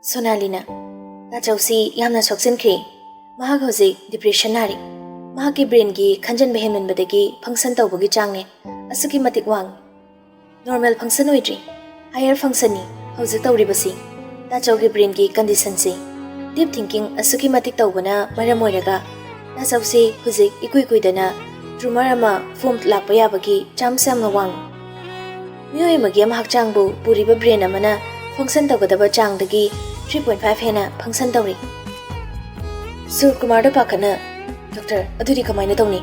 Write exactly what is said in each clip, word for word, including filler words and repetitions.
ꯁꯣꯅꯥꯂꯤꯅ, "ꯇꯥꯆꯧꯁꯤ ꯌꯥꯝꯅ ꯁꯣꯛꯆꯟꯈ꯭ꯔꯦ꯫ ꯃꯍꯥꯛ ꯍꯧꯖꯤꯛ depression ꯅꯥꯔꯤ꯫ ꯃꯍꯥꯛꯀꯤ brainꯒꯤ ꯈꯟꯖꯟꯕ ꯍꯦꯟꯃꯟꯕꯗꯒꯤ function ꯇꯧꯕꯒꯤ ꯆꯥꯡꯅꯦ ꯑꯁꯨꯛꯀꯤ ꯃꯇꯤꯛ ꯋꯥꯡ꯫ Normal function ꯑꯣꯏꯗ꯭ꯔꯤ, higher functionꯅꯤ ꯍꯧꯖꯤꯛ ꯇꯧꯔꯤꯕꯁꯤ꯫ ꯇꯥꯆꯧꯒꯤ brainꯒꯤ conditionꯁꯤ deep thinking ꯑꯁꯨꯛꯀꯤ ꯃꯇꯤꯛ ꯇꯧꯕꯅ ꯃꯔꯝ ꯑꯣꯏꯔꯒ ꯇꯥꯆꯧꯁꯤ ꯍꯧꯖꯤꯛ ꯏꯀꯨꯏ ꯀꯨꯏꯗꯅ tumor ꯑꯃ form ꯂꯥꯛꯄ ꯌꯥꯕꯒꯤ chance ꯌꯥꯝꯅ ꯋꯥꯡ꯫ ꯃꯤꯑꯣꯏ ꯑꯃꯒꯤ ꯑꯃ ꯍꯛꯆꯥꯡꯕꯨ ꯄꯨꯔꯤꯕ brain ꯑꯃꯅ function ꯇꯧꯒꯗꯕ ꯆꯥꯡꯗꯒꯤ three point five ꯍꯦꯟꯅ function ꯇꯧꯔꯤ꯫" ꯁꯨꯔꯀꯨꯃꯥꯔꯗꯣ ꯄꯥꯈꯠꯅ, "Doctor, ꯑꯗꯨꯗꯤ ꯀꯃꯥꯏꯅ ꯇꯧꯅꯤ?"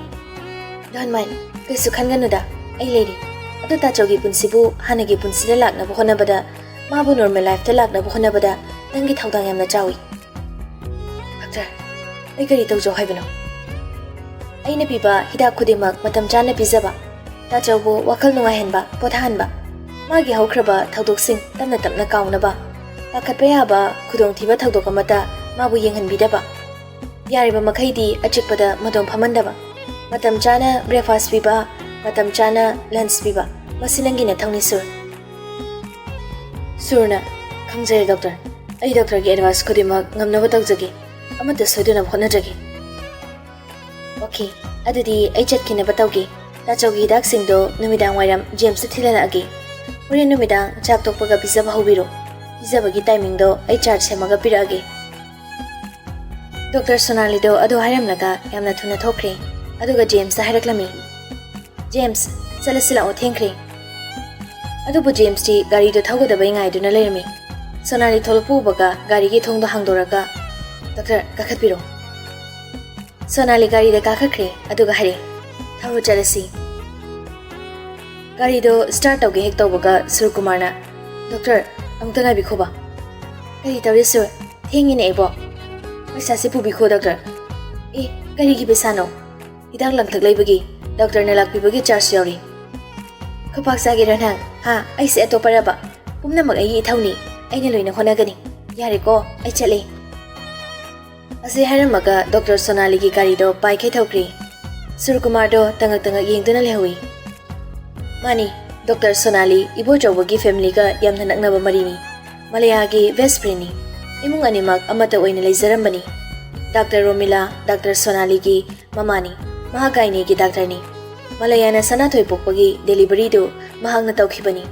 "Don't mind, ꯀꯩꯁꯨ ꯈꯟꯒꯅꯨꯗ, ꯑꯩ ꯂꯩꯔꯤ꯫ ꯑꯗꯣ ꯇꯥꯆꯧꯒꯤ ꯄꯨꯟꯁꯤꯕꯨ ꯍꯥꯟꯅꯒꯤ ꯄꯨꯟꯁꯤꯗ ꯂꯥꯛꯅꯕ ꯍꯣꯠꯅꯕꯗ, ꯃꯥꯕꯨ normal lifeꯇ ꯂꯥꯛꯅꯕ ꯍꯣꯠꯅꯕꯗ ꯅꯪꯒꯤ ꯊꯧꯗꯥꯡ ꯌꯥꯝꯅ ꯆꯥꯎꯏ꯫" "Doctor, ꯑꯩ ꯀꯔꯤ ꯇꯧꯖꯧ ꯍꯥꯏꯕꯅꯣ?" "ꯑꯩꯅ ꯄꯤꯕ ꯍꯤꯗꯥꯛ ꯈꯨꯗꯤꯡꯃꯛ ꯃꯇꯝ ꯆꯥꯅ ꯄꯤꯖꯕ, ꯇꯥꯆꯧꯕꯨ ꯋꯥꯈꯜ ꯅꯨꯡꯉꯥꯏꯍꯟꯕ, ꯄꯣꯊꯥꯍꯟꯕ, ꯃꯥꯒꯤ ꯍꯧꯈ꯭ꯔꯕ ꯊꯧꯗꯣꯛꯁꯤꯡ ꯇꯞꯅ ꯇꯞꯅ ꯀꯥꯎꯅꯕ, ꯄꯥꯈꯠꯄ ꯌꯥꯕ ꯈꯨꯗꯣꯡꯊꯤꯕ ꯊꯧꯗꯣꯛ ꯑꯃꯠꯇ ꯃꯥꯕꯨ ꯌꯦꯡꯍꯟꯕꯤꯗꯕ, ꯌꯥꯔꯤꯕ ꯃꯈꯩꯗꯤ ꯑꯆꯤꯛꯄꯗ ꯃꯗꯣꯝ ꯐꯝꯍꯟꯗꯕ, ꯃꯇꯝ ꯆꯥꯅ breakfast ꯄꯤꯕ, ꯃꯇꯝ ꯆꯥꯅ lunch ꯄꯤꯕ, ꯃꯁꯤ ꯅꯪꯒꯤ ꯅꯊꯧꯅꯤ ꯁꯨꯔ꯫" ꯁꯨꯔꯅ, "ꯈꯪꯖꯔꯦ doctor, ꯑꯩ doctorꯒꯤ advice ꯈꯨꯗꯤꯡꯃꯛ ꯉꯝꯅꯕ ꯇꯧꯖꯒꯦ, ꯑꯃꯠꯇ ꯁꯣꯏꯗꯅꯕ ꯍꯣꯠꯅꯖꯒꯦ꯫" "Okay, ꯑꯗꯨꯗꯤ ꯑꯩ ꯆꯠꯈꯤꯅꯕ ꯇꯧꯒꯦ꯫ ꯇꯥꯆꯧꯒꯤ ꯍꯤꯗꯥꯛꯁꯤꯡꯗꯣ ꯅꯨꯃꯤꯗꯥꯡ ꯋꯥꯏꯔꯝ ꯖꯦꯝꯁꯇ ꯊꯤꯜꯍꯜꯂꯛꯑꯒꯦ꯫ ꯍꯣꯔꯦꯟ ꯅꯨꯃꯤꯗꯥꯡ ꯆꯥꯛ ꯇꯣꯛꯄꯒ ꯄꯤꯖꯕ ꯍꯧꯕꯤꯔꯣ꯫ ꯄꯤꯖꯕꯒꯤ timingꯗꯣ ꯑꯩ chart ꯁꯦꯝꯃꯒ ꯄꯤꯔꯛꯑꯒꯦ꯫" Doctor ꯁꯣꯅꯥꯂꯤꯗꯣ ꯑꯗꯨ ꯍꯥꯏꯔꯝꯂꯒ ꯌꯥꯝꯅ ꯊꯨꯅ ꯊꯣꯛꯈ꯭ꯔꯦ꯫ ꯑꯗꯨꯒ ꯖꯦꯝꯁꯇ ꯍꯥꯏꯔꯛꯂꯝꯃꯤ, "ꯖꯦꯝꯁ, ꯆꯠꯂꯁꯤ ꯂꯥꯛꯑꯣ, ꯊꯦꯡꯈ꯭ꯔꯦ꯫" ꯑꯗꯨꯕꯨ ꯖꯦꯝꯁꯇꯤ ꯒꯥꯔꯤꯗꯨ ꯊꯧꯒꯗꯕꯩ ꯉꯥꯏꯗꯨꯅ ꯂꯩꯔꯝꯃꯤ꯫ ꯁꯣꯅꯥꯂꯤ ꯊꯣꯛꯂꯛꯄ ꯎꯕꯒ ꯒꯥꯔꯤꯒꯤ ꯊꯣꯡꯗꯣ ꯍꯥꯡꯗꯣꯔꯒ, "Doctor, ꯀꯥꯈꯠꯄꯤꯔꯣ꯫" ꯁꯣꯅꯥꯂꯤ ꯒꯥꯔꯤꯗ ꯀꯥꯈꯠꯈ꯭ꯔꯦ, ꯑꯗꯨꯒ ꯍꯥꯏꯔꯦ, "ꯊꯧꯔꯣ, ꯆꯠꯂꯁꯤ꯫" ꯒꯥꯔꯤꯗꯣ start ꯇꯧꯒꯦ ꯍꯦꯛ ꯇꯧꯕꯒ ꯁꯨꯔꯀꯨꯃꯥꯔꯅ, "Doctor, ꯑꯃꯨꯛꯇ ꯉꯥꯏꯕꯤꯈꯣꯕ꯫" "ꯀꯔꯤ ꯇꯧꯔꯦ ꯁꯨꯔ? ꯊꯦꯡꯉꯤꯅꯦ ꯑꯩꯕꯣ꯫" "ꯄꯩꯁꯥꯁꯦ ꯄꯨꯕꯤꯈꯣ doctor꯫" "ꯑꯦ, ꯀꯔꯤꯒꯤ ꯄꯩꯁꯥꯅꯣ?" "ꯍꯤꯗꯥꯛ ꯂꯥꯡꯊꯛ ꯂꯩꯕꯒꯤ doctorꯅ ꯂꯥꯛꯄꯤꯕꯒꯤ charge ꯌꯥꯎꯔꯤ꯫" "ꯈꯨꯄꯥꯛ ꯆꯥꯒꯦꯔꯣ ꯅꯪ? ꯍꯥ? ꯑꯩꯁꯦ ꯑꯇꯣꯞꯄꯔꯕ? ꯄꯨꯝꯅꯃꯛ ꯑꯩꯒꯤ ꯏꯊꯧꯅꯤ꯫ ꯑꯩꯅ ꯂꯣꯏꯅ ꯍꯣꯠꯅꯒꯅꯤ꯫ ꯌꯥꯔꯦꯀꯣ, ꯑꯩ ꯆꯠꯂꯦ꯫" ꯑꯁꯤ ꯍꯥꯏꯔꯝꯃꯒ doctor ꯁꯣꯅꯥꯂꯤꯒꯤ ꯒꯥꯔꯤꯗꯣ ꯄꯥꯏꯈꯩ ꯊꯧꯈ꯭ꯔꯦ꯫ ꯁꯨꯔꯀꯨꯃꯥꯔꯗꯣ ꯇꯉꯛ ꯇꯉꯛ ꯌꯦꯡꯗꯨꯅ ꯂꯩꯍꯧꯏ꯫ "ꯃꯥꯅꯤ, doctor ꯁꯣꯅꯥꯂꯤ ꯏꯕꯣꯆꯧꯕꯒꯤ familyꯒ ꯌꯥꯝꯅ ꯅꯛꯅꯕ ꯃꯔꯤꯅꯤ꯫ ꯃꯂꯌꯥꯒꯤ best friendꯅꯤ꯫ ꯏꯃꯨꯡ ꯑꯅꯤꯃꯛ ꯑꯃꯠꯇ ꯑꯣꯏꯅ ꯂꯩꯖꯔꯝꯕꯅꯤ꯫ ꯗꯥꯛꯇꯔ ꯔꯣꯃꯤꯂꯥ, ꯗꯥꯛꯇꯔ ꯁꯣꯅꯥꯂꯤꯒꯤ ꯃꯃꯥꯅꯤ꯫ ꯃꯍꯥꯛ ꯒꯥꯏꯅꯤꯒꯤ ꯗꯥꯛꯇꯔꯅꯤ꯫ ꯃꯂꯌꯥꯅ ꯁꯅꯥꯊꯣꯏ ꯄꯣꯛꯄꯒꯤ ꯗꯦꯂꯤꯚꯔꯤꯗꯨ ꯃꯍꯥꯛꯅ ꯇꯧꯈꯤꯕꯅꯤ꯫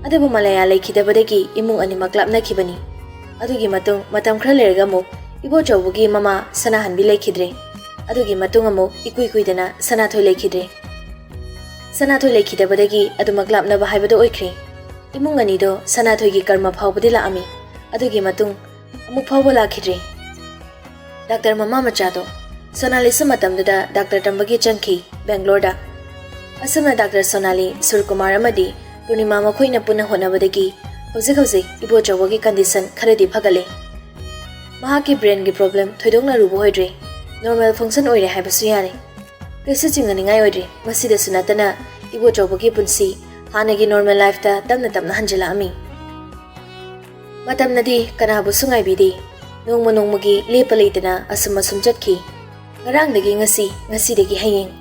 ꯑꯗꯨꯕꯨ ꯃꯂꯌꯥ ꯂꯩꯈꯤꯗꯕꯗꯒꯤ ꯏꯃꯨꯡ ꯑꯅꯤꯃꯛ ꯂꯥꯞꯅꯈꯤꯕꯅꯤ꯫ ꯑꯗꯨꯒꯤ ꯃꯇꯨꯡ ꯃꯇꯝ ꯈꯔ ꯂꯩꯔꯒ ꯑꯃꯨꯛ ꯏꯕꯣꯆꯧꯕꯒꯤ ꯃꯃꯥ ꯁꯅꯥꯍꯟꯕꯤ ꯂꯩꯈꯤꯗ꯭ꯔꯦ꯫ ꯑꯗꯨꯒꯤ ꯃꯇꯨꯡ ꯑꯃꯨꯛ ꯏꯀꯨꯏ ꯀꯨꯏꯗꯅ ꯁꯅꯥꯊꯣꯏ ꯂꯩꯈꯤꯗ꯭ꯔꯦ꯫ ꯁꯅꯥꯊꯣꯏ ꯂꯩꯈꯤꯗꯕꯗꯒꯤ ꯑꯗꯨꯃꯛ ꯂꯥꯞꯅꯕ ꯍꯥꯏꯕꯗꯨ ꯑꯣꯏꯈ꯭ꯔꯦ꯫ ꯏꯃꯨꯡ ꯑꯅꯤꯗꯣ ꯁꯅꯥꯊꯣꯏꯒꯤ ꯀꯔꯃ ꯐꯥꯎꯕꯗꯤ ꯂꯥꯛꯑꯝꯃꯤ꯫ ꯑꯗꯨꯒꯤ ꯃꯇꯨꯡ ꯑꯃꯨꯛ ꯐꯥꯎꯕ ꯂꯥꯛꯈꯤꯗ꯭ꯔꯦ꯫ ꯗꯥꯛꯇꯔ ꯃꯃꯥ ꯃꯆꯥꯗꯣ ꯁꯣꯅꯥꯂꯤꯁꯨ ꯃꯇꯝꯗꯨꯗ ꯗꯥꯛꯇꯔ ꯇꯝꯕꯒꯤ ꯆꯪꯈꯤ ꯕꯦꯡꯒ꯭ꯂꯣꯔꯗ꯫ ꯑꯁꯨꯝꯅ ꯗꯥꯛꯇꯔ ꯁꯣꯅꯥꯂꯤ, ꯁꯨꯔꯀꯨꯃꯥꯔ ꯑꯃꯗꯤ ꯄꯨꯔꯅꯤꯃꯥ ꯃꯈꯣꯏꯅ ꯄꯨꯟꯅ ꯍꯣꯠꯅꯕꯗꯒꯤ ꯍꯧꯖꯤꯛ ꯍꯧꯖꯤꯛ ꯏꯕꯣꯆꯧꯕꯒꯤ ꯀꯟꯗꯤꯁꯟ ꯈꯔꯗꯤ ꯐꯒꯠꯂꯦ꯫ ꯃꯍꯥꯛꯀꯤ ꯕ꯭ꯔꯦꯟꯒꯤ ꯄ꯭ꯔꯣꯕ꯭ꯂꯦꯝ ꯊꯣꯏꯗꯣꯛꯅ ꯑꯔꯨꯕ ꯑꯣꯏꯗ꯭ꯔꯦ꯫ ꯅꯣꯔꯃꯦꯜ ꯐꯪꯁꯟ ꯑꯣꯏꯔꯦ ꯍꯥꯏꯕꯁꯨ ꯌꯥꯔꯦ꯫ ꯀꯩꯁꯨ ꯆꯤꯡꯅꯅꯤꯡꯉꯥꯏ ꯑꯣꯏꯗ꯭ꯔꯦ꯫ ꯃꯁꯤꯗꯁꯨ ꯅꯠꯇꯅ ꯏꯕꯣꯆꯧꯕꯒꯤ ꯄꯨꯟꯁꯤ ꯍꯥꯟꯅꯒꯤ ꯅꯣꯔꯃꯦꯜ ꯂꯥꯏꯐꯇ ꯇꯞꯅ ꯇꯞꯅ ꯍꯟꯖꯤꯜꯂꯛꯑꯝꯃꯤ꯫ ꯃꯇꯝꯅꯗꯤ ꯀꯅꯥꯕꯨꯁꯨ ꯉꯥꯏꯕꯤꯗꯦ꯫ ꯅꯣꯡꯃ ꯅꯣꯡꯃꯒꯤ ꯂꯦꯞꯄ ꯂꯩꯇꯅ ꯑꯁꯨꯝ ꯑꯁꯨꯝ ꯆꯠꯈꯤ꯫ ꯉꯔꯥꯡꯗꯒꯤ ꯉꯁꯤ, ꯉꯁꯤꯗꯒꯤ ꯍꯌꯦꯡ,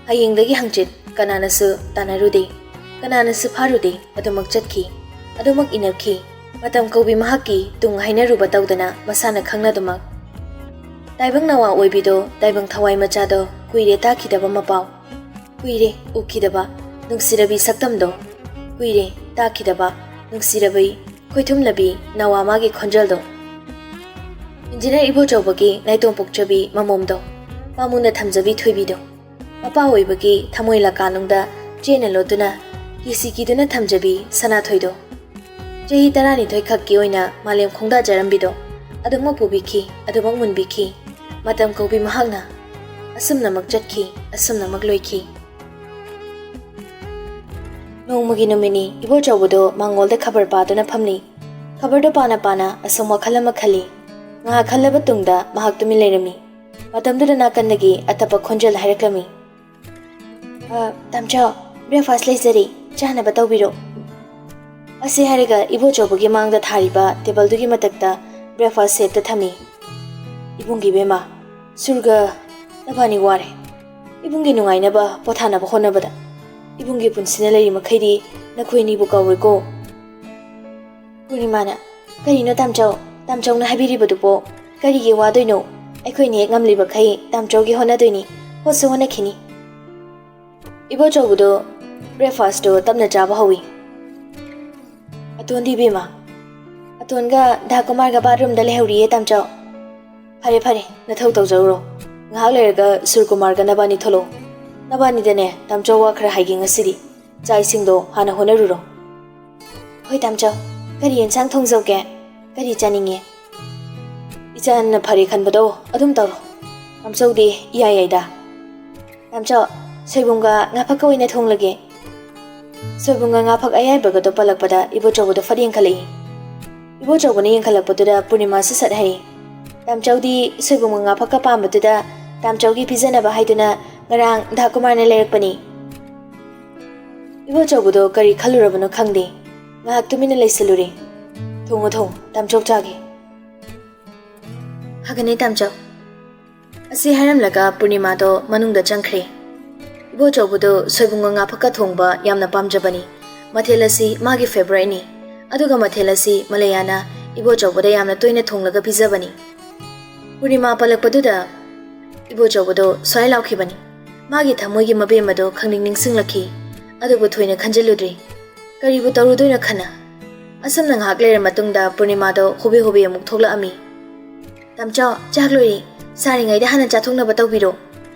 ꯍꯌꯦꯡꯗꯒꯤ ꯍꯪꯆꯤꯠ, ꯀꯅꯥꯅꯁꯨ ꯇꯥꯟꯅꯔꯨꯗꯦ, ꯀꯅꯥꯅꯁꯨ ꯐꯥꯔꯨꯗꯦ꯫ ꯑꯗꯨꯃꯛ ꯆꯠꯈꯤ, ꯑꯗꯨꯃꯛ ꯏꯟꯅꯈꯤ꯫ ꯃꯇꯝ ꯀꯧꯕꯤ ꯃꯍꯥꯛꯀꯤ ꯇꯨꯡ ꯍꯥꯏꯅꯔꯨꯕ ꯇꯧꯗꯅ ꯃꯁꯥꯅ ꯈꯪꯅꯗꯨꯃꯛ꯫ ꯇꯥꯏꯕꯪ ꯅꯋꯥ ꯑꯣꯏꯕꯤꯗꯣ, ꯇꯥꯏꯕꯪ ꯊꯋꯥꯏ ꯃꯆꯥꯗꯣ, ꯀꯨꯏꯔꯦ ꯇꯥꯈꯤꯗꯕ ꯃꯄꯥꯎ꯫ ꯀꯨꯏꯔꯦ ꯎꯈꯤꯗꯕ ꯅꯨꯡꯁꯤꯔꯕꯤ ꯁꯛꯇꯝꯗꯣ꯫ ꯀꯨꯏꯔꯦ ꯇꯥꯈꯤꯗꯕ ꯅꯨꯡꯁꯤꯔꯕꯤ ꯈꯣꯏꯊꯨꯝꯂꯕꯤ ꯅꯋꯥ ꯃꯥꯒꯤ ꯈꯣꯟꯖꯦꯜꯗꯣ꯫ ꯏꯟꯖꯤꯅꯤꯌꯔ ꯏꯕꯣꯆꯧꯕꯒꯤ ꯅꯥꯏꯇꯣꯝ ꯄꯣꯛꯆꯕꯤ ꯃꯃꯣꯝꯗꯣ꯫ ꯄꯥꯃꯨꯅ ꯊꯝꯖꯕꯤ ꯊꯣꯏꯕꯤꯗꯣ꯫ ꯃꯄꯥ ꯑꯣꯏꯕꯒꯤ ꯊꯃꯣꯏ ꯂꯀꯥꯅꯨꯡꯗ ꯆꯦꯠꯅ ꯂꯣꯠꯇꯨꯅ, ꯀꯤꯁꯤ ꯀꯤꯗꯨꯅ ꯊꯝꯖꯕꯤ ꯁꯅꯥꯊꯣꯏꯗꯣ꯫ ꯆꯍꯤ ꯇꯔꯥꯅꯤꯊꯣꯏ ꯈꯛꯀꯤ ꯑꯣꯏꯅ ꯃꯥꯂꯦꯝ ꯈꯣꯡꯗꯥꯖꯔꯝꯕꯤꯗꯣ ꯑꯗꯨꯃꯛ ꯄꯨꯕꯤꯈꯤ, ꯑꯗꯨꯃꯛ ꯃꯨꯟꯕꯤꯈꯤ꯫ ꯃꯇꯝ ꯀꯧꯕꯤ ꯃꯍꯥꯛꯅ꯫ ꯑꯁꯨꯝꯅꯃꯛ ꯆꯠꯈꯤ, ꯑꯁꯨꯝꯅꯃꯛ ꯂꯣꯏꯈꯤ꯫ ꯅꯣꯡꯃꯒꯤ ꯅꯨꯃꯤꯠꯅꯤ, ꯏꯕꯣꯆꯧꯕꯗꯣ ꯃꯥꯡꯒꯣꯜꯗ ꯈꯕꯔ ꯄꯥꯗꯨꯅ ꯐꯝꯂꯤ꯫ ꯈꯕꯔꯗꯣ ꯄꯥꯅ ꯄꯥꯅ ꯑꯁꯨꯝ ꯋꯥꯈꯜ ꯑꯃ ꯈꯜꯂꯤ꯫ ꯉꯥꯏꯍꯥꯛ ꯈꯜꯂꯕ ꯇꯨꯡꯗ ꯃꯍꯥꯛ ꯇꯨꯃꯤꯟ ꯂꯩꯔꯝꯃꯤ꯫ ꯃꯇꯝꯗꯨꯗ ꯅꯥꯀꯟꯗꯒꯤ ꯑꯇꯞꯄ ꯈꯣꯟꯖꯦꯜ ꯍꯥꯏꯔꯛꯂꯝꯃꯤ꯫ "ꯑ, ꯇꯥꯝꯆꯧ, breakfast ꯂꯩꯖꯔꯤ, ꯆꯥꯅꯕ ꯇꯧꯕꯤꯔꯣ"꯫ ꯑꯁꯤ ꯍꯥꯏꯔꯒ ꯏꯕꯣꯆꯧꯕꯒꯤ ꯃꯥꯡꯗ ꯊꯥꯔꯤꯕ ꯇꯦꯕꯜꯗꯨꯒꯤ ꯃꯊꯛꯇ breakfast setꯇ ꯊꯝꯃꯤ꯫ "ꯏꯕꯨꯡꯒꯤ ꯏꯕꯦꯝꯃ, ꯁꯨꯔꯒ ꯅꯕꯥꯅꯤ ꯋꯥꯔꯦ꯫ ꯏꯕꯨꯡꯒꯤ ꯅꯨꯡꯉꯥꯏꯅꯕ, ꯄꯣꯊꯥꯅꯕ ꯍꯣꯠꯅꯕꯗ ꯏꯕꯨꯡꯒꯤ ꯄꯨꯟꯁꯤꯅ ꯂꯩꯔꯤ ꯃꯈꯩꯗꯤ ꯅꯈꯣꯏ ꯑꯅꯤꯕꯨ ꯀꯥꯎꯔꯣꯏꯀꯣ"꯫ ꯄꯨꯔꯅꯤꯃꯥꯅ, "ꯀꯔꯤꯅꯣ ꯇꯥꯝꯆꯧ? ꯇꯥꯝꯆꯧꯅ ꯍꯥꯏꯕꯤꯔꯤꯕꯗꯨꯕꯣ ꯀꯔꯤꯒꯤ ꯋꯥꯗꯣꯏꯅꯣ? ꯑꯩꯈꯣꯏꯅ ꯍꯦꯛ ꯉꯝꯂꯤꯕꯈꯩ ꯇꯥꯝꯆꯧꯒꯤ ꯍꯣꯠꯅꯗꯣꯏꯅꯤ, ꯍꯣꯠꯁꯨ ꯍꯣꯠꯅꯈꯤꯅꯤ꯫ ꯏꯕꯣꯆꯧꯕꯗꯣ breakfastꯇꯣ ꯇꯞꯅ ꯆꯥꯕ ꯍꯧꯏ꯫ "ꯑꯇꯣꯟꯗꯤ ꯏꯕꯦꯝꯃ?" "ꯑꯇꯣꯟꯒ ꯗꯥ ꯀꯨꯃꯥꯔꯒ bathroomꯗ ꯂꯩꯍꯧꯔꯤꯌꯦ, ꯇꯥꯝꯆꯧ꯫" "ꯐꯔꯦ ꯐꯔꯦ, ꯅꯊꯧ ꯇꯧꯖꯔꯨꯔꯣ꯫ ꯉꯥꯏꯍꯥꯛ ꯂꯩꯔꯒ ꯁꯨꯔꯀꯨꯃꯥꯔꯒ ꯅꯕꯥꯅꯤ ꯊꯣꯛꯂꯛꯑꯣ꯫ ꯅꯕꯥꯅꯤꯗꯅꯦ ꯇꯥꯝꯆꯧ ꯋꯥ ꯈꯔ ꯍꯥꯏꯒꯦ ꯉꯁꯤꯗꯤ꯫ ꯆꯥꯛ ꯏꯁꯤꯡꯗꯣ ꯍꯥꯟꯅ ꯍꯣꯠꯅꯔꯨꯔꯣ꯫" "ꯍꯣꯏ ꯇꯥꯝꯆꯧ, ꯀꯔꯤ ꯌꯦꯟꯁꯥꯡ ꯊꯣꯡꯖꯧꯒꯦ? ꯀꯔꯤ ꯆꯥꯅꯤꯡꯉꯤ?" "ꯏꯆꯥꯟꯅ ꯐꯔꯦ ꯈꯟꯕꯗꯣ ꯑꯗꯨꯝ ꯇꯧꯔꯣ꯫ ꯇꯥꯝꯆꯧꯗꯤ ꯏꯌꯥ ꯌꯥꯏꯗ꯫" "ꯇꯥꯝꯆꯧ, ꯁꯣꯏꯕꯨꯝꯒ ꯉꯥꯐꯛꯀ ꯑꯣꯏꯅ ꯊꯣꯡꯂꯒꯦ꯫" ꯁꯣꯏꯕꯨꯝꯒ ꯉꯥꯐꯛ ꯑꯌꯥꯏꯕꯒꯗꯣ ꯄꯜꯂꯛꯄꯗ ꯏꯕꯣꯆꯧꯕꯗꯣ ꯐꯠ ꯌꯦꯡꯈꯠꯂꯛꯏ꯫ ꯏꯕꯣꯆꯧꯕꯅ ꯌꯦꯡꯈꯠꯂꯛꯄꯗꯨꯗ ꯄꯨꯔꯅꯤꯃꯥꯁꯨ ꯁꯠ ꯍꯥꯏꯔꯤ, "ꯇꯥꯝꯆꯧꯗꯤ ꯁꯣꯏꯕꯨꯝꯒ ꯉꯥꯐꯛꯀ ꯄꯥꯝꯕꯗꯨꯗ ꯇꯥꯝꯆꯧꯒꯤ ꯄꯤꯖꯅꯕ ꯍꯥꯏꯗꯨꯅ ꯉꯔꯥꯡ ꯗꯥ ꯀꯨꯃꯥꯔꯅ ꯂꯩꯔꯛꯄꯅꯤ꯫" ꯏꯕꯣꯆꯧꯕꯗꯣ ꯀꯔꯤ ꯈꯜꯂꯨꯔꯕꯅꯣ ꯈꯪꯗꯦ, ꯉꯥꯏꯍꯥꯛ ꯇꯨꯃꯤꯟꯅ ꯂꯩꯁꯤꯜꯂꯨꯔꯦ꯫ "ꯊꯣꯡꯉꯨ ꯊꯣꯡꯉꯨ, ꯇꯥꯝꯆꯧ ꯆꯥꯒꯦ꯫" "ꯍꯥꯒꯅꯤ ꯇꯥꯝꯆꯧ꯫" ꯑꯁꯤ ꯍꯥꯏꯔꯝꯂꯒ ꯄꯨꯔꯅꯤꯃꯥꯗꯣ ꯃꯅꯨꯡꯗ ꯆꯪꯈ꯭ꯔꯦ꯫ ꯏꯕꯣꯆꯧꯕꯗꯣ ꯁꯣꯏꯕꯨꯝꯒ ꯉꯥꯐꯛꯀ ꯊꯣꯡꯕ ꯌꯥꯝꯅ ꯄꯥꯝꯖꯕꯅꯤ꯫ ꯃꯊꯦꯜ ꯑꯁꯤ ꯃꯥꯒꯤ favouriteꯅꯤ꯫ ꯑꯗꯨꯒ ꯃꯊꯦꯜ ꯑꯁꯤ ꯃꯂꯌꯥꯅ ꯏꯕꯣꯆꯧꯕꯗ ꯌꯥꯝꯅ ꯇꯣꯏꯅ ꯊꯣꯡꯂꯒ ꯄꯤꯖꯕꯅꯤ꯫ ꯄꯨꯔꯅꯤꯃꯥ ꯄꯜꯂꯛꯄꯗꯨꯗ ꯏꯕꯣꯆꯧꯕꯗꯣ ꯁ꯭ꯋꯥꯏ ꯂꯥꯎꯈꯤꯕꯅꯤ꯫ ꯃꯥꯒꯤ ꯊꯃꯣꯏꯒꯤ ꯃꯕꯦꯝꯃꯗꯣ ꯈꯪꯅꯤꯡ ꯅꯤꯡꯁꯤꯡꯂꯛꯈꯤ꯫ ꯑꯗꯨꯕꯨ ꯊꯣꯏꯅ ꯈꯟꯖꯤꯜꯂꯨꯗ꯭ꯔꯤ꯫ ꯀꯔꯤꯕꯨ ꯇꯧꯔꯨꯗꯣꯏꯅꯣ ꯈꯟꯅ꯫ ꯑꯁꯨꯝꯅ ꯉꯥꯏꯍꯥꯛ ꯂꯩꯔ ꯃꯇꯨꯡꯗ ꯄꯨꯔꯅꯤꯃꯥꯗꯣ ꯍꯣꯕꯦ ꯍꯣꯕꯦ ꯑꯃꯨꯛ ꯊꯣꯛꯂꯛꯑꯝꯃꯤ꯫ "ꯇꯥꯝꯆꯧ, ꯆꯥꯛ ꯂꯣꯏꯔꯦ꯫ ꯁꯥꯔꯤꯉꯩꯗ ꯍꯥꯟꯅ ꯆꯥꯊꯣꯛꯅꯕ ꯇꯧꯕꯤꯔꯣ꯫"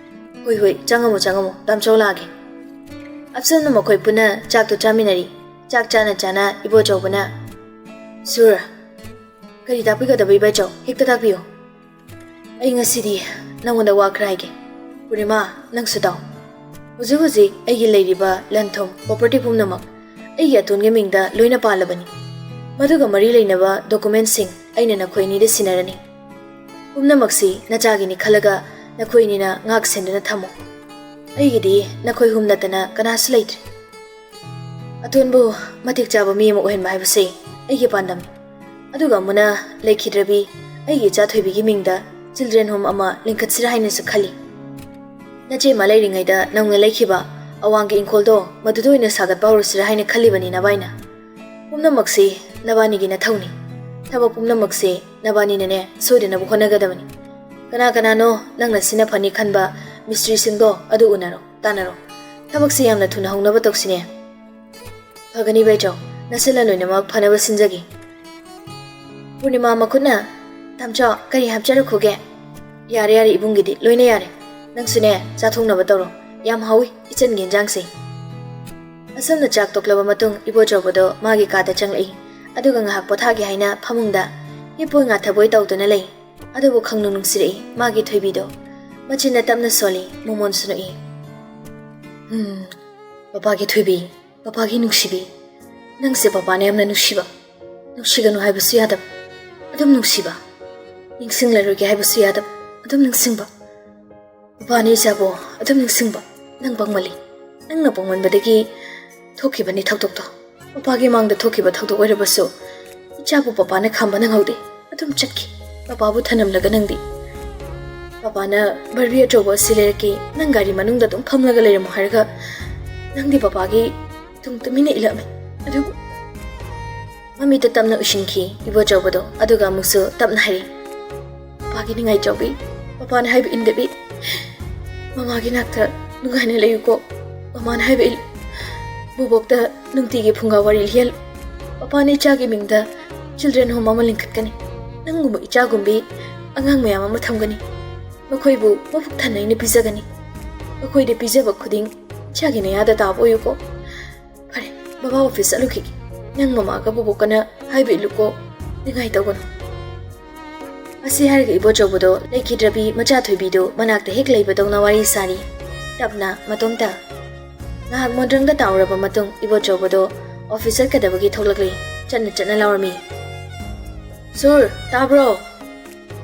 "ꯍꯣꯏ ꯍꯣꯏ, ꯆꯪꯉꯝꯃꯣ ꯆꯪꯉꯝꯃꯣ, ꯇꯥꯝꯆꯧ ꯂꯥꯛꯑꯒꯦ꯫" ꯑꯁꯨꯝꯅ ꯃꯈꯣꯏ ꯄꯨꯟꯅ ꯆꯥꯛꯇꯨ ꯆꯥꯃꯤꯟꯅꯔꯤ꯫ ꯆꯥꯛ ꯆꯥꯅ ꯆꯥꯅ ꯏꯕꯣꯆꯧꯕꯅ, "ꯁꯨꯔ, ꯀꯔꯤ ꯇꯥꯛꯄꯤꯒꯗꯕ ꯏꯕꯥꯏꯆꯧ? ꯍꯦꯛꯇ ꯇꯥꯛꯄꯤꯌꯨ꯫" "ꯑꯩ ꯉꯁꯤꯗꯤ ꯅꯉꯣꯟꯗ ꯋꯥ ꯈꯔ ꯍꯥꯏꯒꯦ꯫ ꯄꯨꯔꯅꯤꯃꯥ, ꯅꯪꯁꯨ ꯇꯥꯎ꯫ ꯍꯧꯖꯤꯛ ꯍꯧꯖꯤꯛ ꯑꯩꯒꯤ ꯂꯩꯔꯤꯕ ꯂꯟ ꯊꯨꯝ, property ꯄꯨꯝꯅꯃꯛ ꯑꯩꯒꯤ ꯑꯇꯣꯟꯒꯤ ꯃꯤꯡꯗ ꯂꯣꯏꯅ ꯄꯥꯜꯂꯕꯅꯤ꯫ ꯃꯗꯨꯒ ꯃꯔꯤ ꯂꯩꯅꯕ documentꯁꯤꯡ ꯑꯩꯅ ꯅꯈꯣꯏ ꯑꯅꯤꯗ ꯁꯤꯟꯅꯔꯅꯤ꯫ ꯄꯨꯝꯅꯃꯛꯁꯤ ꯅꯆꯥꯒꯤꯅꯤ ꯈꯜꯂꯒ ꯅꯈꯣꯏ ꯑꯅꯤꯅ ꯉꯥꯛ ꯁꯦꯟꯗꯨꯅ ꯊꯝꯃꯨ꯫ ꯑꯩꯒꯤꯗꯤ ꯅꯈꯣꯏ ꯑꯍꯨꯝ ꯅꯠꯇꯅ ꯀꯅꯥꯁꯨ ꯂꯩꯇ꯭ꯔꯦ꯫" "ꯑꯇꯣꯟꯕꯨ ꯃꯇꯤꯛ ꯆꯥꯕ ꯃꯤ ꯑꯃ ꯑꯣꯏꯍꯟꯕ ꯍꯥꯏꯕꯁꯦ ꯑꯩꯒꯤ ꯄꯥꯟꯗꯝꯅꯤ꯫ ꯑꯗꯨꯒ ꯑꯃꯨꯅ ꯂꯩꯈꯤꯗ꯭ꯔꯕꯤ ꯑꯩꯒꯤ ꯏꯆꯥ ꯊꯣꯏꯕꯤꯒꯤ ꯃꯤꯡꯗ children home ꯑꯃ ꯂꯤꯡꯈꯠꯁꯤꯔꯥ ꯍꯥꯏꯅꯁꯨ ꯈꯜꯂꯤ꯫ ꯅꯆꯦ ꯑꯃ ꯂꯩꯔꯤꯉꯩꯗ ꯅꯧꯅ ꯂꯩꯈꯤꯕ ꯑꯋꯥꯡꯒꯤ ꯏꯪꯈꯣꯜꯗꯣ ꯃꯗꯨꯗ ꯑꯣꯏꯅ ꯁꯥꯒꯠꯄ ꯍꯧꯔꯁꯤꯔꯥ ꯍꯥꯏꯅ ꯈꯜꯂꯤꯕꯅꯤ ꯅꯕꯥꯏꯅ꯫ ꯄꯨꯝꯅꯃꯛꯁꯤ ꯅꯕꯥꯅꯤꯒꯤ ꯅꯊꯧꯅꯤ꯫ ꯊꯕꯛ ꯄꯨꯝꯅꯃꯛꯁꯦ ꯅꯕꯥꯅꯤꯅꯅꯦ ꯁꯣꯏꯗꯅꯕ ꯍꯣꯠꯅꯒꯗꯕꯅꯤ꯫ ꯀꯅꯥ ꯀꯅꯥꯅꯣ ꯅꯪꯅ ꯁꯤꯅ ꯐꯅꯤ ꯈꯟꯕ ꯃꯤꯁꯇ꯭ꯔꯤꯁꯤꯡꯗꯣ ꯑꯗꯨ ꯎꯅꯔꯣ, ꯇꯥꯟꯅꯔꯣ꯫ ꯊꯕꯛꯁꯦ ꯌꯥꯝꯅ ꯊꯨꯅ ꯍꯧꯅꯕ ꯇꯧꯁꯤꯅꯦ꯫ ꯐꯒꯅꯤ ꯕꯩꯆꯧ, ꯅꯁꯤꯅ ꯂꯣꯏꯅꯃꯛ ꯐꯅꯕ ꯁꯤꯟꯖꯒꯦ꯫ ꯄꯨꯔꯅꯤꯃꯥ ꯃꯈꯨꯠꯅ, "ꯇꯥꯝꯆꯧ, ꯀꯔꯤ ꯍꯥꯞꯆꯔꯛꯈꯨꯒꯦ?" "ꯌꯥꯔꯦ ꯌꯥꯔꯦ ꯏꯕꯨꯡꯒꯤꯗꯤ, ꯂꯣꯏꯅ ꯌꯥꯔꯦ꯫ ꯅꯪꯁꯨꯅꯦ ꯆꯥꯊꯣꯛꯅꯕ ꯇꯧꯔꯣ꯫ ꯌꯥꯝ ꯍꯥꯎꯏ ꯏꯆꯟꯒꯤ ꯏꯟꯖꯥꯡꯁꯦ꯫" ꯑꯁꯨꯝꯅ ꯆꯥꯛ ꯇꯣꯛꯂꯕ ꯃꯇꯨꯡ ꯏꯕꯣꯆꯧꯕꯗꯣ ꯃꯥꯒꯤ ꯀꯥꯗ ꯆꯪꯂꯛꯏ꯫ ꯑꯗꯨꯒ ꯉꯥꯏꯍꯥꯛ ꯄꯣꯊꯥꯒꯦ ꯍꯥꯏꯅ ꯐꯃꯨꯡꯗ ꯍꯤꯞꯄꯣꯏ ꯉꯥꯊꯕꯣꯏ ꯇꯧꯗꯨꯅ ꯂꯩ꯫ ꯑꯗꯨꯕꯨ ꯈꯪꯅꯨꯡ ꯅꯨꯡꯁꯤꯔꯛꯏ ꯃꯥꯒꯤ ꯊꯣꯏꯕꯤꯗꯣ꯫ ꯃꯆꯤꯟꯅ ꯇꯞꯅ ꯁꯣꯜꯂꯤ, ꯃꯣꯃꯣꯟꯁꯨ ꯅꯣꯛꯏ꯫ "ꯎꯝ, ꯄꯄꯥꯒꯤ ꯊꯣꯏꯕꯤ, ꯄꯄꯥꯒꯤ ꯅꯨꯡꯁꯤꯕꯤ, ꯅꯪꯁꯦ ꯄꯄꯥꯅ ꯌꯥꯝꯅ ꯅꯨꯡꯁꯤꯕ, ꯅꯨꯡꯁꯤꯒꯅꯨ ꯍꯥꯏꯕꯁꯨ ꯌꯥꯗꯕ, ꯑꯗꯨꯝ ꯅꯨꯡꯁꯤꯕ, ꯅꯤꯡꯁꯤꯡꯂꯔꯣꯏꯒꯦ ꯍꯥꯏꯕꯁꯨ ꯌꯥꯗꯕ, ꯑꯗꯨꯝ ꯅꯤꯡꯁꯤꯡꯕ꯫ ꯄꯄꯥꯅ ꯏꯆꯥꯕꯨ ꯑꯗꯨꯝ ꯅꯤꯡꯁꯤꯡꯕ꯫ ꯅꯪ ꯄꯪꯃꯜꯂꯤ꯫ ꯅꯪꯅ ꯄꯪꯃꯟꯕꯗꯒꯤ ꯊꯣꯛꯈꯤꯕꯅꯤ ꯊꯧꯗꯣꯛꯇꯣ꯫ ꯄꯄꯥꯒꯤ ꯃꯥꯡꯗ ꯊꯣꯛꯈꯤꯕ ꯊꯧꯗꯣꯛ ꯑꯣꯏꯔꯕꯁꯨ ꯏꯆꯥꯕꯨ ꯄꯄꯥꯅ ꯈꯥꯝꯕ ꯅꯪꯍꯧꯗꯦ꯫ ꯑꯗꯨꯝ ꯆꯠꯈꯤ꯫ ꯄꯄꯥꯕꯨ ꯊꯅꯝꯂꯒ ꯅꯪꯗꯤ꯫ ꯄꯄꯥꯅ ꯕꯥꯔꯕꯤ ꯑꯆꯧꯕ ꯑꯁꯤ ꯂꯩꯔꯛꯀꯦ, ꯅꯪ ꯒꯥꯔꯤ ꯃꯅꯨꯡꯗ ꯑꯗꯨꯝ ꯐꯝꯂꯒ ꯂꯩꯔꯝꯃꯣ ꯍꯥꯏꯔꯒ ꯅꯪꯗꯤ ꯄꯄꯥꯒꯤ ꯇꯨꯡ ꯇꯨꯃꯤꯟꯅ ꯏꯜꯂꯛꯑꯝꯃꯤ꯫ ꯑꯗꯨꯕꯨ ꯃꯃꯤꯠꯇ ꯇꯞꯅ ꯎꯏꯁꯤꯟꯈꯤ ꯏꯕꯣꯆꯧꯕꯗꯣ, ꯑꯗꯨꯒ ꯑꯃꯨꯛꯁꯨ ꯇꯞꯅ ꯍꯥꯏꯔꯤ, "ꯄꯄꯥꯒꯤ ꯅꯤꯡꯉꯥꯏ ꯆꯥꯎꯕꯤ, ꯄꯄꯥꯅ ꯍꯥꯏꯕ ꯏꯟꯗꯕꯤ꯫ ꯃꯃꯥꯒꯤ ꯅꯥꯛꯇ ꯅꯨꯡꯉꯥꯏꯅ ꯂꯩꯌꯨꯀꯣ꯫ ꯃꯃꯥꯅ ꯍꯥꯏꯕ ꯏꯜꯂꯨ꯫ ꯕꯣꯕꯣꯛꯇ ꯅꯨꯡꯇꯤꯒꯤ ꯐꯨꯡꯒꯥ ꯋꯥꯔꯤ ꯂꯤꯍꯜꯂꯨ꯫ ꯄꯄꯥꯅ ꯏꯆꯥꯒꯤ ꯃꯤꯡꯗ ꯆꯤꯜꯗ꯭ꯔꯦꯟ ꯍꯣꯝ ꯑꯃ ꯂꯤꯡꯈꯠꯀꯅꯤ꯫ ꯅꯪꯒꯨꯝꯕ ꯏꯆꯥꯒꯨꯝꯕꯤ ꯑꯉꯥꯡ ꯃꯌꯥꯝ ꯑꯃ ꯊꯝꯒꯅꯤ꯫ ꯃꯈꯣꯏꯕꯨ ꯃꯕꯨꯛ ꯊꯟꯅ ꯑꯩꯅ ꯄꯤꯖꯒꯅꯤ꯫ ꯃꯈꯣꯏꯗ ꯄꯤꯖꯕ ꯈꯨꯗꯤꯡ ꯏꯆꯥꯒꯤ ꯅꯌꯥꯗ ꯇꯥꯕ ꯑꯣꯏꯌꯨꯀꯣ꯫ ꯐꯔꯦ, ꯕꯕꯥ ꯑꯣꯐꯤꯁ ꯆꯠꯂꯨꯈꯤꯒꯦ꯫ ꯅꯪ ꯃꯃꯥꯒ ꯕꯣꯕꯣꯛꯀꯅ ꯍꯥꯏꯕ ꯏꯜꯂꯨꯀꯣ꯫ ꯅꯤꯡꯉꯥꯏ ꯇꯧꯒꯅꯨ꯫" ꯑꯁꯤ ꯍꯥꯏꯔꯒ ꯏꯕꯣꯆꯧꯕꯗꯣ ꯂꯩꯈꯤꯗ꯭ꯔꯕꯤ ꯃꯆꯥ ꯊꯣꯏꯕꯤꯗꯨ ꯃꯅꯥꯛꯇ ꯍꯦꯛ ꯂꯩꯕꯗꯧꯅ ꯋꯥꯔꯤ ꯁꯥꯔꯤ꯫ ꯇꯞꯅ, ꯃꯇꯣꯝꯇ꯫ ꯉꯥꯏꯍꯥꯛ ꯃꯣꯟꯗ꯭ꯔꯪꯗ ꯇꯥꯎꯔꯕ ꯃꯇꯨꯡ ꯏꯕꯣꯆꯧꯕꯗꯣ ꯑꯣꯐꯤꯁ ꯆꯠꯀꯗꯕꯒꯤ ꯊꯣꯛꯂꯛꯂꯤ꯫ ꯆꯠꯅ ꯆꯠꯅ ꯂꯥꯎꯔꯝꯃꯤ, "ꯁꯨꯔ, ꯇꯥꯕ꯭ꯔꯣ?"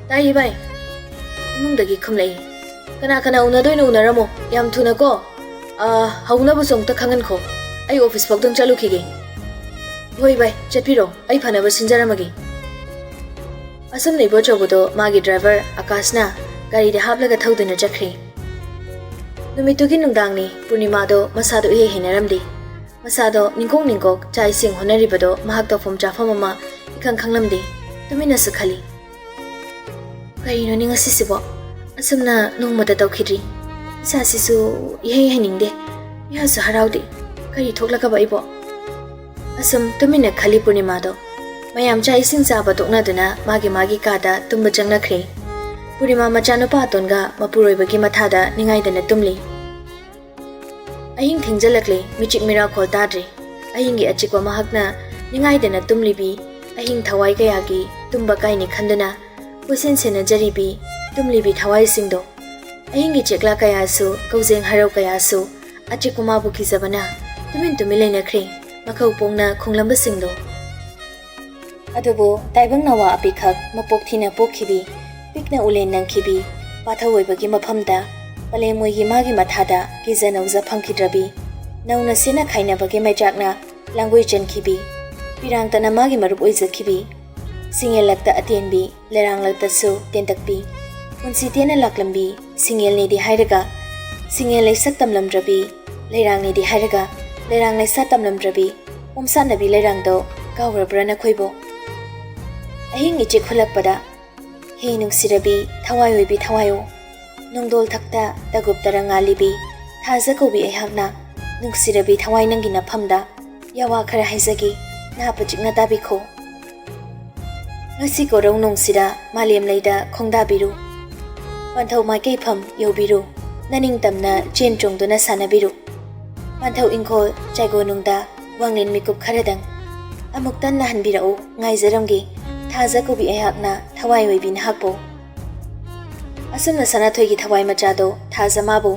"ꯇꯥꯏꯌꯦ ꯚꯥꯏ꯫" ꯏꯃꯨꯡꯗꯒꯤ ꯈꯨꯝꯂꯛꯏ꯫ "ꯀꯅꯥ ꯀꯅꯥ ꯎꯅꯗꯣꯏꯅꯣ ꯎꯅꯔꯝꯃꯣ꯫ ꯌꯥꯝ ꯊꯨꯅꯀꯣ꯫ ꯑꯥ, ꯍꯧꯅꯕꯁꯨ ꯑꯃꯨꯛꯇ ꯈꯪꯍꯟꯈꯣ꯫ ꯑꯩ ꯑꯣꯐꯤꯁ ꯐꯥꯎꯗꯪ ꯆꯠꯂꯨꯈꯤꯒꯦ꯫" "ꯍꯣꯏ ꯚꯥꯏ, ꯆꯠꯄꯤꯔꯣ꯫ ꯑꯩ ꯐꯅꯕ ꯁꯤꯟꯖꯔꯝꯃꯒꯦ꯫" ꯑꯁꯨꯝꯅ ꯏꯕꯣꯆꯧꯕꯗꯣ ꯃꯥꯒꯤ ꯗ꯭ꯔꯥꯏꯚꯔ ꯑꯀꯥꯁꯅ ꯒꯥꯔꯤꯗ ꯍꯥꯞꯂꯒ ꯊꯧꯗꯨꯅ ꯆꯠꯈ꯭ꯔꯦ꯫ ꯅꯨꯃꯤꯠꯇꯨꯒꯤ ꯅꯨꯡꯗꯥꯡꯅꯤ꯫ ꯄꯨꯔꯅꯤꯃꯥꯗꯣ ꯃꯁꯥꯗꯣ ꯏꯍꯩ ꯍꯩꯅꯔꯝꯗꯦ꯫ ꯃꯁꯥꯗꯣ ꯅꯤꯡꯀꯣꯛ ꯅꯤꯡꯀꯣꯛ ꯆꯥꯛ ꯏꯁꯤꯡ ꯍꯣꯠꯅꯔꯤꯕꯗꯣ ꯃꯍꯥꯛ ꯇꯧꯐꯝ ꯆꯥꯐꯝ ꯑꯃ ꯏꯈꯪ ꯈꯪꯂꯝꯗꯦ꯫ ꯇꯨꯃꯤꯟꯅꯁꯨ ꯈꯜꯂꯤ꯫ "ꯀꯔꯤꯅꯣꯅꯦ ꯉꯁꯤꯁꯤꯕꯣ? ꯑꯁꯨꯝꯅ ꯅꯣꯡꯃꯇ ꯇꯧꯈꯤꯗ꯭ꯔꯤ꯫ ꯏꯁꯥꯁꯤꯁꯨ ꯏꯍꯩ ꯍꯩꯅꯤꯡꯗꯦ, ꯏꯍꯥꯁꯨ ꯍꯔꯥꯎꯗꯦ꯫ ꯀꯔꯤ ꯊꯣꯛꯂꯒꯕ ꯑꯩꯕꯣ?" ꯑꯁꯨꯝ ꯇꯨꯃꯤꯟꯅ ꯈꯜꯂꯤ ꯄꯨꯔꯅꯤꯃꯥꯗꯣ꯫ ꯃꯌꯥꯝ ꯆꯥꯛ ꯏꯁꯤꯡ ꯆꯥꯕ ꯇꯣꯛꯅꯗꯨꯅ ꯃꯥꯒꯤ ꯃꯥꯒꯤ ꯀꯥꯗ ꯇꯨꯝꯕ ꯆꯪꯅꯈ꯭ꯔꯦ꯫ ꯄꯨꯔꯅꯤꯃꯥ ꯃꯆꯥꯅꯨꯄꯥ ꯑꯇꯣꯟꯒ ꯃꯄꯨꯔꯣꯏꯕꯒꯤ ꯃꯊꯥꯗ ꯅꯤꯡꯉꯥꯏꯗꯅ ꯇꯨꯝꯂꯤ꯫ ꯑꯍꯤꯡ ꯊꯦꯡꯖꯜꯂꯛꯂꯦ, ꯃꯤꯆꯤꯛ ꯃꯤꯔꯥꯈꯣꯜ ꯇꯥꯗ꯭ꯔꯦ꯫ ꯑꯍꯤꯡꯒꯤ ꯑꯆꯤꯛꯄ ꯃꯍꯥꯛꯅ ꯅꯤꯡꯉꯥꯏꯗꯅ ꯇꯨꯝꯂꯤꯕꯤ, ꯑꯍꯤꯡ ꯊꯋꯥꯏ ꯀꯌꯥꯒꯤ ꯇꯨꯝꯕ ꯀꯥꯏꯅꯤ ꯈꯟꯗꯨꯅ ꯀꯣꯏꯁꯦꯟ ꯁꯦꯟꯅꯖꯔꯤꯕꯤ ꯇꯨꯝꯂꯤꯕꯤ ꯊꯋꯥꯏꯁꯤꯡꯗꯣ꯫ ꯑꯍꯤꯡꯒꯤ ꯆꯦꯛꯂꯥ ꯀꯌꯥꯁꯨ, ꯀꯧꯖꯦꯡ ꯍꯔꯧ ꯀꯌꯥꯁꯨ, ꯑꯆꯤꯛꯄ ꯃꯥꯕꯨ ꯀꯤꯖꯕꯅ ꯇꯨꯃꯤꯟ ꯇꯨꯃꯤꯟ ꯂꯩꯅꯈ꯭ꯔꯦ, ꯃꯈꯧ ꯄꯣꯡꯅ ꯈꯣꯡꯂꯝꯕꯁꯤꯡꯗꯣ꯫ ꯑꯗꯨꯕꯨ ꯇꯥꯏꯕꯪ ꯅꯋꯥ ꯑꯄꯤꯛꯈꯛ ꯃꯄꯣꯛ ꯊꯤꯅ ꯄꯣꯛꯈꯤꯕꯤ, ꯄꯤꯛꯅ ꯎꯂꯦꯟ ꯅꯪꯈꯤꯕꯤ, ꯄꯥꯊꯧ ꯑꯣꯏꯕꯒꯤ ꯃꯐꯝꯗ ꯄꯂꯦꯝ ꯃꯣꯏꯒꯤ ꯃꯥꯒꯤ ꯃꯊꯥꯗ ꯀꯤꯖ ꯅꯧꯖ ꯐꯪꯈꯤꯗ꯭ꯔꯕꯤ, ꯅꯧꯅ ꯁꯦꯠꯅ ꯈꯥꯏꯅꯕꯒꯤ ꯃꯩꯆꯥꯛꯅ ꯂꯥꯡꯒꯣꯏ ꯆꯟꯈꯤꯕꯤ, ꯄꯤꯔꯥꯡꯇꯅ ꯃꯥꯒꯤ ꯃꯔꯨꯞ ꯑꯣꯏꯖꯈꯤꯕꯤ, ꯁꯤꯡꯌꯦꯜꯂꯛꯇ ꯑꯇꯦꯟꯕꯤ, ꯂꯩꯔꯥꯡꯂꯛꯇꯁꯨ ꯇꯦꯟꯇꯛꯄꯤ, ꯄꯨꯟꯁꯤ ꯇꯦꯟꯅ ꯂꯥꯛꯂꯝꯕꯤ, ꯁꯤꯡꯌꯦꯜꯅꯦꯗꯤ ꯍꯥꯏꯔꯒ ꯁꯤꯡꯌꯦꯜ ꯂꯩꯁꯛ ꯇꯝꯂꯝꯗ꯭ꯔꯕꯤ, ꯂꯩꯔꯥꯡꯅꯦꯗꯤ ꯍꯥꯏꯔꯒ ꯂꯩꯔꯥꯡ ꯂꯩꯁꯥ ꯇꯝꯂꯝꯗ꯭ꯔꯕꯤ, ꯄꯣꯝꯁꯥꯠꯅꯕꯤ ꯂꯩꯔꯥꯡꯗꯣ ꯀꯥꯎꯔꯕ꯭ꯔꯥ ꯅꯈꯣꯏꯕꯣ? ꯑꯍꯤꯡ ꯏꯆꯦꯛ ꯍꯨꯜꯂꯛꯄꯗ, ꯍꯦ ꯅꯨꯡꯁꯤꯔꯕꯤ, ꯊꯋꯥꯏ ꯑꯣꯏꯕꯤ ꯊꯋꯥꯏꯌꯣ, ꯅꯣꯡꯗꯣꯜ ꯊꯛꯇ ꯇꯒꯨꯞ ꯇꯔꯪ ꯉꯥꯜꯂꯤꯕꯤ, ꯊꯥꯖ ꯀꯧꯕꯤ ꯑꯩꯍꯥꯛꯅ, ꯅꯨꯡꯁꯤꯔꯕꯤ ꯊꯋꯥꯏ ꯅꯪꯒꯤ ꯅꯐꯝꯗ ꯌꯥꯋꯥ ꯈꯔ ꯍꯥꯏꯖꯒꯦ, ꯅꯥ ꯄꯆꯤꯛꯅ ꯇꯥꯕꯤꯈꯣ꯫ ꯉꯁꯤ ꯀꯣꯔꯧ ꯅꯣꯡꯁꯤꯗ ꯃꯥꯂꯦꯝ ꯂꯩꯗ ꯈꯣꯡꯗꯥꯕꯤꯔꯨ꯫ ꯄꯟꯊꯧ ꯃꯥꯏꯀꯩꯐꯝ ꯌꯧꯕꯤꯔꯨ꯫ ꯅꯅꯤꯡꯇꯝꯅ ꯆꯦꯟ ꯆꯣꯡꯗꯨꯅ ꯁꯥꯟꯅꯕꯤꯔꯨ꯫ ꯄꯟꯊꯧ ꯏꯪꯈꯣꯜ ꯆꯥꯏꯒꯣꯅꯨꯡꯗ ꯋꯥꯡꯂꯦꯟ ꯃꯤꯀꯨꯞ ꯈꯔꯗꯪ ꯑꯃꯨꯛꯇ ꯅꯥꯍꯟꯕꯤꯔꯛꯎ, ꯉꯥꯏꯖꯔꯝꯒꯦ꯫ ꯊꯥꯖ ꯀꯧꯕꯤ ꯑꯩꯍꯥꯛꯅ ꯊꯋꯥꯏ ꯑꯣꯏꯕꯤ ꯅꯍꯥꯛꯄꯨ꯫ ꯑꯁꯨꯝꯅ ꯁꯅꯥꯊꯣꯏꯒꯤ ꯊꯋꯥꯏ ꯃꯆꯥꯗꯣ ꯊꯥꯖ ꯃꯥꯕꯨ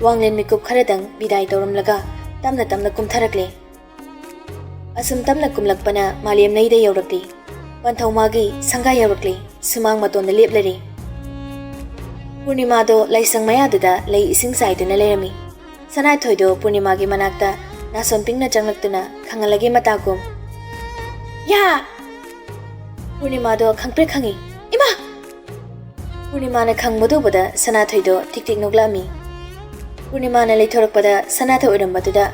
ꯋꯥꯡꯂꯦꯟ ꯃꯤꯀꯨꯞ ꯈꯔꯗꯪ ꯕꯤꯗꯥꯏ ꯇꯧꯔꯝꯂꯒ ꯇꯞꯅ ꯇꯞꯅ ꯀꯨꯝꯊꯔꯛꯂꯦ꯫ ꯑꯁꯨꯝ ꯇꯞꯅ ꯀꯨꯝꯂꯛꯄꯅ ꯃꯥꯂꯦꯝ ꯂꯩꯗ ꯌꯧꯔꯛꯂꯤ꯫ ꯄꯟꯊꯧ ꯃꯥꯒꯤ ꯁꯪꯒꯥ ꯌꯧꯔꯛꯂꯤ꯫ ꯁꯨꯃꯥꯡ ꯃꯇꯣꯟꯗ ꯂꯦꯞꯂꯔꯦ꯫ ꯄꯨꯔꯅꯤꯃꯥꯗꯣ ꯂꯥꯏꯁꯪ ꯃꯌꯥꯗꯨꯗ ꯂꯩ ꯏꯁꯤꯡ ꯆꯥꯏꯗꯨꯅ ꯂꯩꯔꯝꯃꯤ꯫ ꯁꯅꯥꯊꯣꯏꯗꯣ ꯄꯨꯔꯅꯤꯃꯥꯒꯤ ꯃꯅꯥꯛꯇ ꯅꯥꯁꯣꯟ ꯄꯤꯡꯅ ꯆꯪꯂꯛꯇꯨꯅ ꯈꯪꯍꯜꯂꯒꯦ ꯃꯇꯥꯒꯨꯝ, "ꯌꯥ!" ꯄꯨꯔꯅꯤꯃꯥꯗꯣ ꯈꯪꯄ꯭ꯔꯦꯛ ꯈꯪꯉꯤ꯫ "ꯏꯃꯥ!" ꯄꯨꯔꯅꯤꯃꯥꯅ ꯈꯪꯕꯗꯨ ꯎꯕꯗ ꯁꯅꯥꯊꯣꯏꯗꯣ ꯊꯤꯛ ꯊꯤꯛ ꯅꯣꯛꯂꯛꯑꯝꯃꯤ꯫ ꯄꯨꯔꯅꯤꯃꯥꯅ ꯂꯩꯊꯣꯔꯛꯄꯗ ꯁꯅꯥꯊꯣꯏ ꯑꯣꯏꯔꯝꯕꯗꯨꯗ,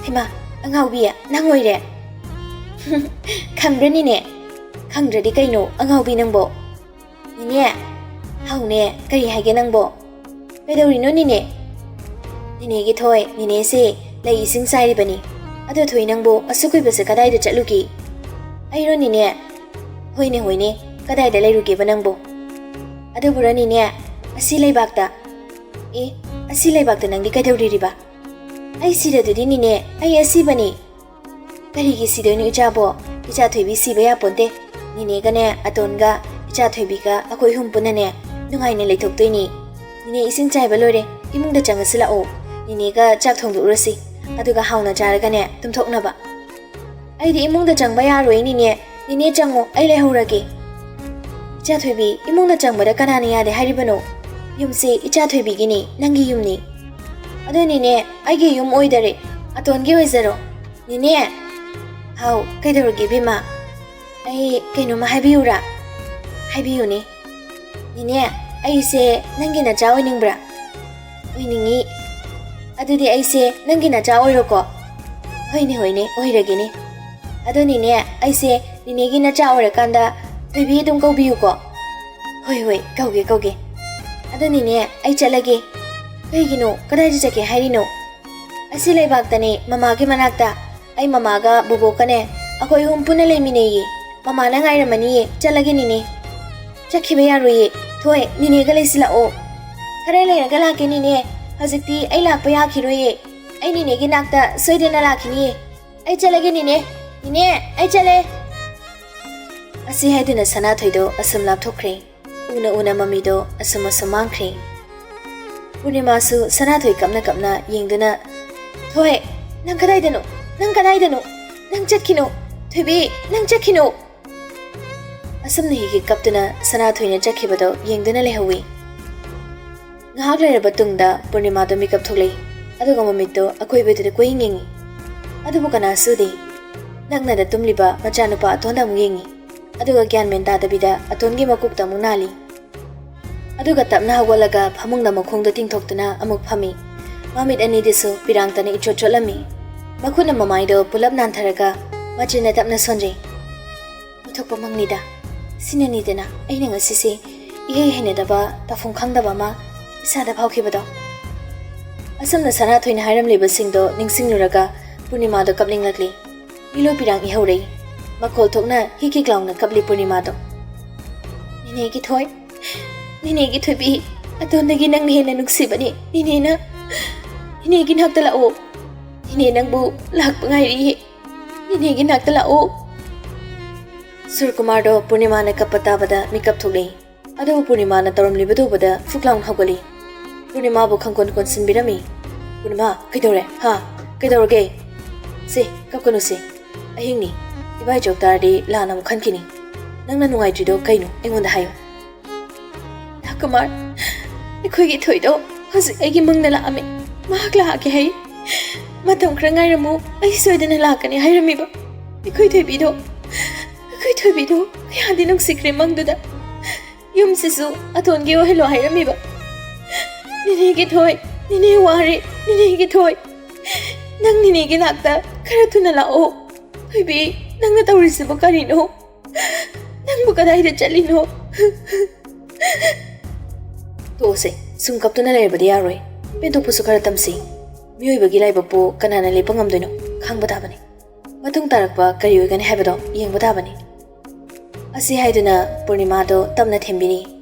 "ꯍꯩꯃꯥ, ꯑꯉꯥꯎꯕꯤ, ꯅꯪ ꯑꯣꯏꯔꯦ?" "ꯈꯪꯕ꯭ꯔꯅꯤꯅꯦ?" ꯈꯪꯗ꯭ꯔꯗꯤ ꯀꯩꯅꯣ, ꯑꯉꯥꯎꯕꯤ ꯅꯪꯕꯣ? ꯅꯦꯅꯦ, ꯍꯥꯎꯅꯦ, ꯀꯔꯤ ꯍꯥꯏꯒꯦ ꯅꯪꯕꯣ? ꯀꯩꯗꯧꯔꯤꯅꯣ ꯅꯦꯅꯦ? ꯅꯦꯅꯦꯒꯤ ꯊꯣꯏ, ꯅꯦꯅꯦꯁꯦ ꯂꯩ ꯏꯁꯤꯡ ꯆꯥꯏꯔꯤꯕꯅꯤ꯫ ꯑꯗꯣ ꯊꯣꯏ, ꯅꯪꯕꯨ ꯑꯁꯨꯛ ꯀꯨꯏꯕꯁꯦ ꯀꯗꯥꯏꯗ ꯆꯠꯂꯨꯒꯦ? ꯑꯩꯔꯣ ꯅꯦꯅꯦ? ꯍꯣꯏꯅꯦ, ꯍꯣꯏꯅꯦ, ꯀꯗꯥꯏꯗ ꯂꯩꯔꯨꯒꯦꯕ ꯅꯪꯕꯨ? ꯑꯗꯨꯕꯨꯔꯣ ꯅꯦꯅꯦ, ꯑꯁꯤ ꯂꯩꯕꯥꯛꯇ꯫ ꯑꯦ, ꯑꯁꯤ ꯂꯩꯕꯥꯛꯇ ꯅꯪꯗꯤ ꯀꯩꯗꯧꯔꯤꯔꯤꯕ? ꯑꯩ ꯁꯤꯔꯗꯨꯗꯤ ꯅꯦꯅꯦ, ꯑꯩ ꯑꯁꯤꯕꯅꯤ꯫ ꯀꯔꯤꯒꯤ ꯁꯤꯗꯣꯏꯅꯣ ꯏꯆꯥꯕꯣ? ꯏꯆꯥ ꯊꯣꯏꯕꯤ ꯁꯤꯕ ꯌꯥꯄꯣꯟꯇꯦ꯫ ꯅꯦꯅꯦꯒꯅꯦ, ꯑꯇꯣꯟꯒ, ꯏꯆꯥ ꯊꯣꯏꯕꯤꯒ ꯑꯩꯈꯣꯏ ꯑꯍꯨꯝ ꯄꯨꯟꯅꯅꯦ ꯅꯨꯡꯉꯥꯏꯅ ꯂꯩꯊꯣꯛꯇꯣꯏꯅꯤ꯫ ꯅꯦꯅꯦ ꯏꯁꯤꯡ ꯆꯥꯏꯕ ꯂꯣꯏꯔꯦ, ꯏꯃꯨꯡꯗ ꯆꯪꯉꯁꯤ ꯂꯥꯛꯑꯣ꯫ ꯅꯦꯅꯦꯒ ꯆꯥꯛ ꯊꯣꯡꯗꯣꯛꯎꯔꯁꯤ, ꯑꯗꯨꯒ ꯍꯥꯎꯅ ꯆꯥꯔꯒꯅꯦ ꯇꯨꯝꯊꯣꯛꯅꯕ꯫ ꯑꯩꯗꯤ ꯏꯃꯨꯡꯗ ꯆꯪꯕ ꯌꯥꯔꯣꯏ ꯅꯦꯅꯦ꯫ ꯅꯦꯅꯦ ꯆꯪꯉꯣ, ꯑꯩ ꯂꯩꯍꯧꯔꯒꯦ꯫ ꯏꯆꯥ ꯊꯣꯏꯕꯤ, ꯏꯃꯨꯡꯗ ꯆꯪꯕꯗ ꯀꯅꯥꯅ ꯌꯥꯗꯦ ꯍꯥꯏꯔꯤꯕꯅꯣ? ꯌꯨꯝꯁꯦ ꯏꯆꯥ ꯊꯣꯏꯕꯤꯒꯤꯅꯤ, ꯅꯪꯒꯤ ꯌꯨꯝꯅꯤ꯫ ꯑꯗꯨ ꯅꯦꯅꯦ, ꯑꯩꯒꯤ ꯌꯨꯝ ꯑꯣꯏꯗꯔꯦ, ꯑꯇꯣꯟꯒꯤ ꯑꯣꯏꯖꯔꯣ꯫ ꯅꯦꯅꯦ! ꯍꯥꯎ, ꯀꯩꯗꯧꯔꯒꯦ ꯏꯕꯦꯝꯃ? ꯑꯩ ꯀꯩꯅꯣꯝꯃ ꯍꯥꯏꯕꯤꯌꯨꯔꯥ? ꯍꯥꯏꯕꯤꯌꯨꯅꯦ꯫ ꯅꯦꯅꯦ, ꯑꯩꯁꯦ ꯅꯪꯒꯤ ꯅꯆꯥ ꯑꯣꯏꯅꯤꯡꯕ꯭ꯔꯥ? ꯑꯣꯏꯅꯤꯡꯉꯤ꯫ ꯑꯗꯨꯗꯤ ꯑꯩꯁꯦ ꯅꯪꯒꯤ ꯅꯆꯥ ꯑꯣꯏꯔꯣꯀꯣ? ꯍꯣꯏꯅꯦ, ꯍꯣꯏꯅꯦ, ꯑꯣꯏꯔꯒꯦꯅꯦ꯫ ꯑꯗꯣ ꯅꯦꯅꯦ, ꯑꯩꯁꯦ ꯅꯦꯅꯦꯒꯤ ꯅꯆꯥ ꯑꯣꯏꯔꯀꯥꯟꯗ ꯊꯣꯏꯕꯤ ꯑꯗꯨꯝ ꯀꯧꯕꯤꯌꯨꯀꯣ? ꯍꯣꯏ, ꯍꯣꯏ, ꯀꯧꯒꯦ, ꯀꯧꯒꯦ꯫ ꯑꯗꯣ ꯅꯦꯅꯦ, ꯑꯩ ꯆꯠꯂꯒꯦ꯫ ꯀꯩꯒꯤꯅꯣ? ꯀꯗꯥꯏꯗ ꯆꯠꯀꯦ ꯍꯥꯏꯔꯤꯅꯣ? ꯑꯁꯤ ꯂꯩꯕꯥꯛꯇꯅꯦ, ꯃꯃꯥꯒꯤ ꯃꯅꯥꯛꯇ꯫ ꯑꯩ ꯃꯃꯥꯒ ꯕꯣꯕꯣꯛꯀꯅꯦ, ꯑꯩꯈꯣꯏ ꯑꯍꯨꯝ ꯄꯨꯟꯅ ꯂꯩꯃꯤꯟꯅꯩꯌꯦ꯫ ꯃꯃꯥꯅ ꯉꯥꯏꯔꯝꯃꯅꯤꯌꯦ, ꯆꯠꯂꯒꯦ ꯅꯦꯅꯦ꯫ ꯆꯠꯈꯤꯕ ꯌꯥꯔꯣꯏꯌꯦ꯫ ꯊꯣꯏ, ꯅꯦꯅꯦꯒ ꯂꯩꯁꯤꯜꯂꯛꯑꯣ꯫ ꯈꯔ ꯂꯩꯔꯒ ꯂꯥꯛꯀꯦ ꯅꯦꯅꯦ꯫ ꯍꯧꯖꯤꯛꯇꯤ ꯑꯩ ꯂꯥꯛꯄ ꯌꯥꯈꯤꯔꯣꯏꯌꯦ꯫ ꯑꯩ ꯅꯦꯅꯦꯒꯤ ꯅꯥꯛꯇ ꯁꯣꯏꯗꯅ ꯂꯥꯛꯈꯤꯅꯤꯌꯦ꯫ ꯑꯩ ꯆꯠꯂꯒꯦ ꯅꯦꯅꯦ꯫ ꯅꯦꯅꯦ, ꯑꯩ ꯆꯠꯂꯦ꯫ ꯑꯁꯤ ꯍꯥꯏꯗꯨꯅ ꯁꯅꯥꯊꯣꯏꯗꯣ ꯑꯁꯨꯝ ꯂꯥꯞꯊꯣꯛꯈ꯭ꯔꯦ꯫ ꯎꯅ ꯎꯅ ꯃꯃꯤꯗꯣ ꯑꯁꯨꯝ ꯑꯁꯨꯝ ꯃꯥꯡꯈ꯭ꯔꯦ꯫ ꯄꯨꯔꯅꯤꯃꯥꯁꯨ ꯁꯅꯥꯊꯣꯏ ꯀꯞꯅ ꯀꯞꯅ ꯌꯦꯡꯗꯨꯅ, "ꯊꯣꯏ, ꯅꯪ ꯀꯗꯥꯏꯗꯅꯣ? ꯅꯪ ꯀꯗꯥꯏꯗꯅꯣ? ꯅꯪ ꯆꯠꯈꯤꯅꯣ! ꯊꯣꯏꯕꯤ, ꯅꯪ ꯆꯠꯈꯤꯅꯣ!" ꯑꯁꯨꯝꯅ ꯍꯤꯒꯤ ꯀꯞꯇꯨꯅ ꯁꯅꯥꯊꯣꯏꯅ ꯆꯠꯈꯤꯕꯗꯣ ꯌꯦꯡꯗꯨꯅ ꯂꯩꯍꯧꯋꯤ꯫ ꯉꯥꯏꯍꯥꯛ ꯂꯩꯔꯕ ꯇꯨꯡꯗ ꯄꯨꯔꯅꯤꯃꯥꯗꯣ ꯃꯤꯀꯞ ꯊꯣꯛꯂꯛꯏ꯫ ꯑꯗꯨꯒ ꯃꯃꯤꯠꯇꯣ ꯑꯀꯣꯏꯕꯗꯨꯗ ꯀꯣꯏꯌꯦꯡ ꯌꯦꯡꯉꯤ꯫ ꯑꯗꯨꯕꯨ ꯀꯅꯥꯁꯨ ꯎꯗꯦ꯫ ꯅꯛꯅꯗ ꯇꯨꯝꯂꯤꯕ ꯃꯆꯥꯅꯨꯄꯥ ꯑꯇꯣꯟꯗ ꯑꯃꯨꯛ ꯌꯦꯡꯉꯤ꯫ ꯑꯗꯨꯒ ꯒ꯭ꯌꯥꯟ ꯃꯦꯟ ꯇꯥꯗꯕꯤꯗ ꯑꯇꯣꯟꯒꯤ ꯃꯀꯣꯛꯇ ꯑꯃꯨꯛ ꯅꯥꯜꯂꯤ꯫ ꯑꯗꯨꯒ ꯇꯞꯅ ꯍꯧꯒꯠꯂꯒ ꯐꯃꯨꯡꯗ ꯃꯈꯣꯡꯗꯣ ꯇꯤꯡꯊꯣꯛꯇꯨꯅ ꯑꯃꯨꯛ ꯐꯝꯃꯤ꯫ ꯃꯃꯤꯠ ꯑꯅꯤꯗꯨꯁꯨ ꯄꯤꯔꯥꯡꯇꯅ ꯏꯆꯣꯠ ꯆꯣꯠꯂꯝꯃꯤ꯫ ꯃꯈꯨꯠꯅ ꯃꯃꯥꯏꯗꯣ ꯄꯨꯂꯞ ꯅꯥꯟꯊꯔꯒ ꯃꯆꯤꯟꯅ ꯇꯞꯅ ꯁꯣꯟꯖꯩ꯫ ꯊꯣꯛꯄ ꯃꯪꯅꯤꯗ꯫ ꯁꯤꯅꯅꯤꯗꯅ ꯑꯩꯅ ꯉꯁꯤꯁꯦ ꯏꯍꯩ ꯍꯩꯅꯗꯕ, ꯇꯧꯐꯝ ꯈꯪꯗꯕ ꯑꯃ ꯏꯁꯥꯗ ꯐꯥꯎꯈꯤꯕꯗꯣ꯫ ꯑꯁꯨꯝꯅ ꯁꯅꯥꯊꯣꯏꯅ ꯍꯥꯏꯔꯝꯂꯤꯕꯁꯤꯡꯗꯣ ꯅꯤꯡꯁꯤꯡꯂꯨꯔꯒ ꯄꯨꯔꯅꯤꯃꯥꯗꯣ ꯀꯞꯅꯤꯡꯂꯛꯂꯤ꯫ ꯃꯤꯂꯣ ꯄꯤꯔꯥꯡ ꯏꯍꯧꯔꯦ꯫ ꯃꯈꯣꯜ ꯊꯣꯛꯅ ꯍꯤꯛ ꯍꯤꯛ ꯂꯥꯎꯅ ꯀꯞꯂꯤ ꯄꯨꯔꯅꯤꯃꯥꯗꯣ꯫ "ꯅꯦꯅꯦꯒꯤ ꯊꯣꯏ, ꯅꯦꯅꯦꯒꯤ ꯊꯣꯏꯕꯤ, ꯑꯗꯣꯝꯗꯒꯤ ꯅꯪꯅ ꯍꯦꯟꯅ ꯅꯨꯡꯁꯤꯕꯅꯤ꯫ ꯅꯦꯅꯦꯅ, ꯅꯦꯅꯦꯒꯤ ꯅꯥꯛꯇ ꯂꯥꯛꯑꯣ꯫ ꯅꯦꯅꯦ ꯅꯪꯕꯨ ꯂꯥꯛꯄ ꯉꯥꯏꯔꯤꯌꯦ꯫ ꯅꯦꯅꯦꯒꯤ ꯅꯥꯛꯇ ꯂꯥꯛꯑꯣ꯫" ꯁꯨꯔꯀꯨꯃꯥꯔꯗꯣ ꯄꯨꯔꯅꯤꯃꯥꯅ ꯀꯞꯄ ꯇꯥꯕꯗ ꯃꯤꯀꯞ ꯊꯣꯛꯂꯛꯏ꯫ ꯑꯗꯨꯕꯨ ꯄꯨꯔꯅꯤꯃꯥꯅ ꯇꯧꯔꯝꯂꯤꯕꯗꯨ ꯎꯕꯗ ꯐꯨꯛ ꯂꯥꯎꯅ ꯍꯧꯒꯠꯂꯤ꯫ ꯄꯨꯔꯅꯤꯃꯥꯕꯨ ꯈꯪꯀꯣꯟ ꯀꯣꯟꯁꯤꯟꯕꯤꯔꯝꯃꯤ꯫ "ꯄꯨꯔꯅꯤꯃꯥ, ꯀꯩꯗꯧꯔꯦ? ꯍꯥ? ꯀꯩꯗꯧꯔꯒꯦ? ꯁꯦ, ꯀꯞꯀꯅꯨꯁꯦ꯫ ꯑꯍꯤꯡꯅꯤ꯫ ꯏꯕꯥꯏ ꯆꯣꯛ ꯇꯥꯔꯗꯤ ꯂꯥꯟꯅ ꯑꯃꯨꯛ ꯈꯟꯈꯤꯅꯤ꯫ ꯅꯪꯅ ꯅꯨꯡꯉꯥꯏꯇ꯭ꯔꯤꯗꯣ ꯀꯩꯅꯣ? ꯑꯩꯉꯣꯟꯗ ꯍꯥꯏꯌꯨ꯫" "ꯅꯥꯀꯨꯃꯥꯔ, ꯑꯩꯈꯣꯏꯒꯤ ꯊꯣꯏꯗꯣ ꯍꯧꯖꯤꯛ ꯑꯩꯒꯤ ꯃꯪꯗ ꯂꯥꯛꯑꯝꯃꯤ꯫ ꯃꯍꯥꯛ ꯂꯥꯛꯑꯒꯦ ꯍꯥꯏ꯫ ꯃꯇꯝ ꯈꯔ ꯉꯥꯏꯔꯝꯃꯨ, ꯑꯩ ꯁꯣꯏꯗꯅ ꯂꯥꯛꯀꯅꯤ ꯍꯥꯏꯔꯝꯃꯤꯕ꯫ ꯑꯩꯈꯣꯏ ꯊꯣꯏꯕꯤꯗꯣ, ꯑꯩꯈꯣꯏ ꯊꯣꯏꯕꯤꯗꯣ ꯀꯌꯥꯗꯤ ꯅꯨꯡꯁꯤꯈ꯭ꯔꯦ ꯃꯪꯗꯨꯗ꯫ ꯌꯨꯝꯁꯤꯁꯨ ꯑꯇꯣꯟꯒꯤ ꯑꯣꯏꯍꯜꯂꯣ ꯍꯥꯏꯔꯝꯃꯤꯕ꯫ ꯅꯦꯅꯦꯒꯤ ꯊꯣꯏ, ꯅꯦꯅꯦ ꯋꯥꯔꯦ, ꯅꯦꯅꯦꯒꯤ ꯊꯣꯏ꯫ ꯅꯪ ꯅꯦꯅꯦꯒꯤ ꯅꯥꯛꯇ ꯈꯔ ꯊꯨꯅ ꯂꯥꯛꯑꯣ꯫ ꯊꯣꯏꯕꯤ, ꯅꯪꯅ ꯇꯧꯔꯤꯁꯤꯕꯨ ꯀꯔꯤꯅꯣ? ꯅꯪꯕꯨ ꯀꯗꯥꯏꯗ ꯆꯠꯂꯤꯅꯣ?" ꯇꯣꯛꯑꯁꯦ, ꯁꯨꯝ ꯀꯞꯇꯨꯅ ꯂꯩꯔꯕꯗꯤ ꯌꯥꯔꯣꯏ꯫ ꯄꯦꯟꯊꯣꯛꯄꯁꯨ ꯈꯔ ꯇꯝꯁꯤ꯫ ꯃꯤꯑꯣꯏꯕꯒꯤ ꯂꯥꯏꯕꯛꯄꯨ ꯀꯅꯥꯅ ꯂꯦꯞꯄ ꯉꯝꯗꯣꯏꯅꯣ? ꯈꯥꯡꯕ ꯇꯥꯕꯅꯤ꯫ ꯃꯇꯨꯡ ꯇꯥꯔꯛꯄ ꯀꯔꯤ ꯑꯣꯏꯒꯅꯤ ꯍꯥꯏꯕꯗꯣ ꯌꯦꯡꯕ ꯇꯥꯕꯅꯤ꯫ ꯑꯁꯤ ꯍꯥꯏꯗꯨꯅ ꯄꯨꯔꯅꯤꯃꯥꯗꯣ ꯇꯞꯅ ꯊꯦꯝꯕꯤꯔꯤ꯫